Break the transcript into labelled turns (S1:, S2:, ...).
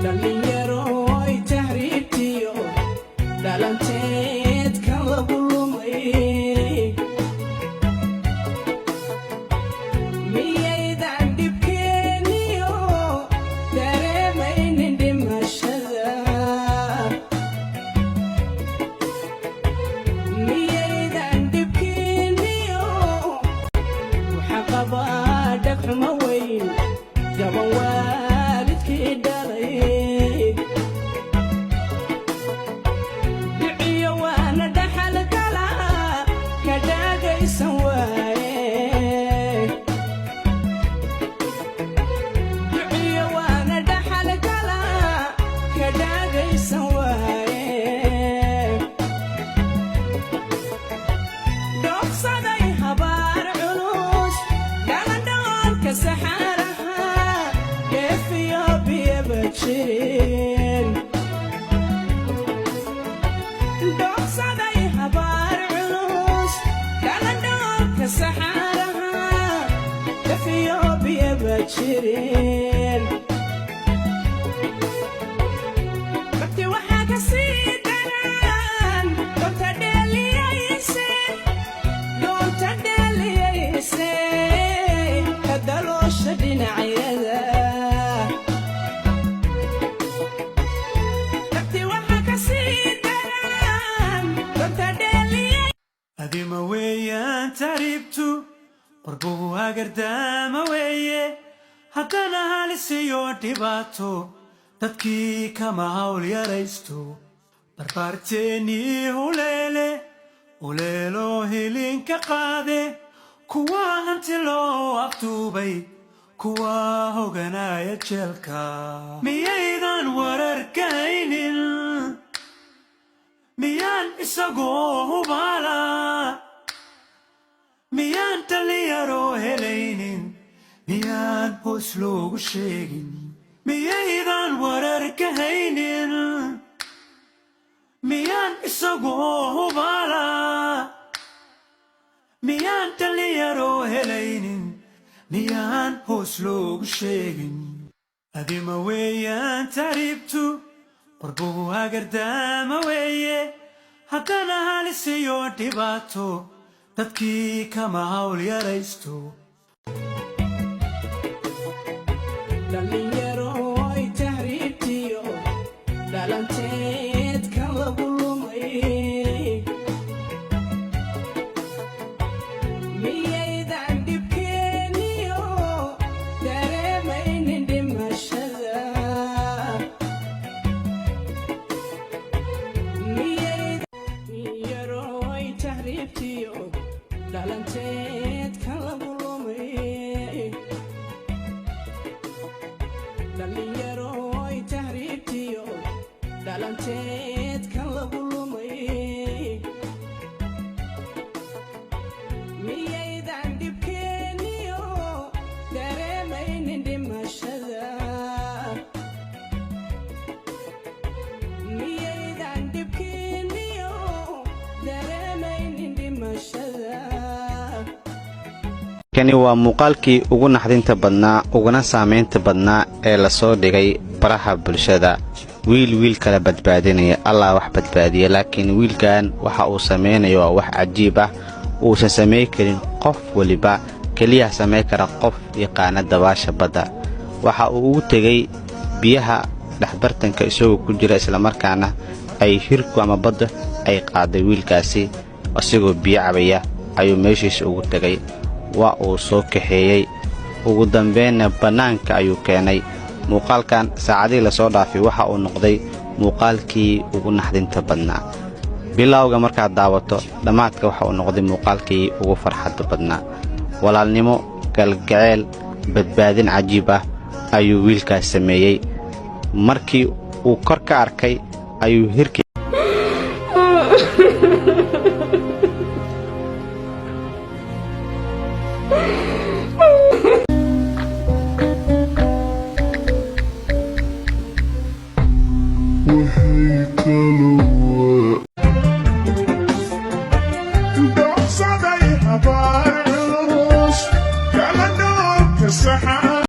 S1: Dhallinyaroy, tahriibtiyo dhalanteedka lagu lumay, miyaydan dhibkeeniyo dareemaynin dhimashada? Miyaydan dhibkeeniyo? Waxaa qabaa dhagxumo weyn gaban waalidkii dhalay. Dhiciyo waana dhaxal kala ka dhaagaysan waaye. Dhiciyo waana dhaxal kala ka dhaagaysan waaye. Dhoofsaday habaar culus, dhalandhoolka saxaaraha, dheefiyo biyaba jirin. Dhoofsaday habaar culus, dhalandhoolka saxaaraha, dheefiyo biyaba jirin. Rabti waxaa ka sii daran doonta dheeliyayse, doonta dheeliyayse, ka daloosha dhinacyada. Rabti waxaa ka sii daran doonta dheeliyay.
S2: Adima weeyaan tahriibtu, qorbuhu hagardaama weeye, haddana halisiyo dhibaato dadkii kama hawl yaraysto. Barbaarteennii huleele uleeloo hilinka qaade, kuwa hanti loo afduubay, kuwa hoganaya jeelka, miyaydan wararkaynin? Miyaan isagoo hubaala? Miyaan dhallinyaroo helaynin? Miyaan hoos loogu sheegin? Miyaydan wararka haynin? Miyaan isagoo hubaala? Miyaan dhallinyaroo helaynin? Miyaan hoos loogu sheegin? Adima weeyaan tahriibtu, qorbuhu hagardaama weeye, haddana halisiyo dhibaato dadkii kama hawl yaraysto.
S1: Dhallinyaroy, tahriibtiyo dhalanteedka lagu lumay, miyaydan dhibkeeniyo dareemaynin dhimashada? Yaroy, tahriibtiyo dhalanteedka lagu lumay. Dhallinyaroy, tahriibtiyo dhalanteedka lagu lumay, miyaydan dhibkeeniyo dareemaynin dhimashada? Miyaydan dhibkeeniyo dareemaynin dhimashada?
S3: Kani waa muuqaalkii ugu naxdinta badnaa uguna saamaynta badnaa ee lasoo dhigay baraha bulshada. Wiil wiil kala badbaadinaya. Allah wax badbaadiya, laakiin wiilkan waxa uu samaynayo waa wax cajiib ah uusan samay karin qof weliba. Keliya samayn kara qof yaqaana dabaasha badda. Waxa uu ugu tegey biyaha dhexbartanka isagoo ku jira, islamarkaana ay hirku ama badda ay qaaday wiilkaasi. Isagoo biyo cabaya ayuu meeshiisa ugu tegay, waa uu soo kaxeeyey, ugu dambeynna bannaanka ayuu keenay. Muuqaalkan saacadihii lasoo dhaafay waxa uu noqday muuqaalkii ugu naxdinta badnaa. Bilowga markaad daawato, dhammaadka waxa uu noqday muuqaalkii ugu farxadda badnaa. Walaalnimo, galgaceel, badbaadin cajiib ah ayuu wiilkaas sameeyey. Markii uu kor ka arkay ayuu hirkii